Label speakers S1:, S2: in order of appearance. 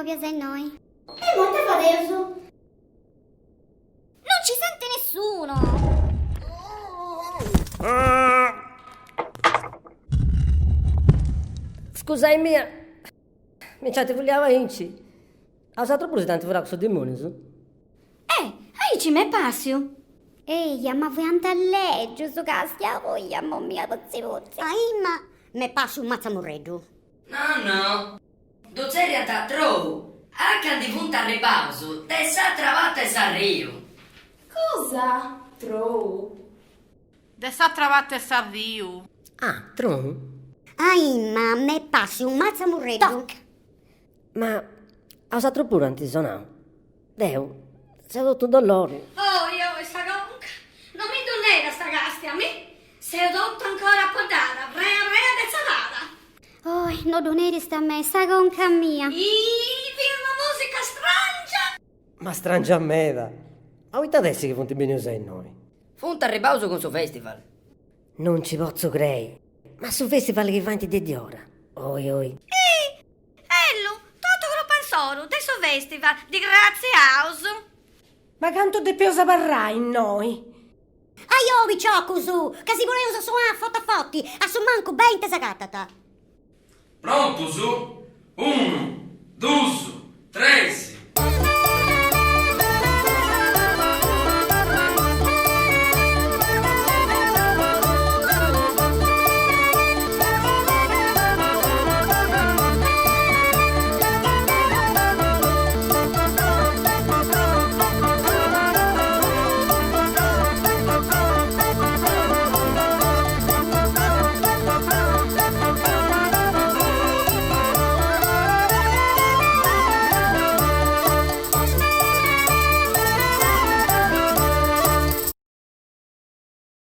S1: movias a innoi. E immoi ita fadeus? Non ci sente nessuno!
S2: Scusai mia, mi nci ant fuliau aici. A bosatrus puru si dd'ant furau cussus dimonius?
S1: Eh, aici m'est passiu! Eia, ma fiant lègius, castia, oia, momia putzi putzi.
S3: A imma m'est passiu u' matzamurreddu.
S4: No, no, ddu tzerriant trou, a ca ndi funt arribaus de s'atra parti 'e s'arriu.
S5: Cosa? Trou?
S6: De s'atra parti 'e s'arriu.
S2: Ah, trou?
S3: A imma m'est passiu u' matzamurreddu.
S1: Toc!
S2: Ma a bosatrus puru ant sonau? Deu seu totu dolori.
S7: Oi, oi, sa conca! No mi ddu negas sa castia, mi! Seu totu ancora apoddada, prea prea de tzappada.
S1: Oi, no ddu nerist a mei, sa conca mia!
S7: Ih, fiat una musica strangia!
S2: Ma strangia meda! Ma poita at essi chi funt benius a innoi?
S4: Funt arribaus cun su festival.
S2: Non nci potzu crei! Ma su festival chi faint de diora? Oi oi.
S7: Ih! Ellu, totu crupa insoru, de su festival, disgratziaus!
S8: Ma cantu depeus abarrai innoi?
S3: Ajò, piciocus, ca si poneus a sonai a forti a forti, a su mancu benti s'agatat.
S9: Prontus? Unu, dus, tres.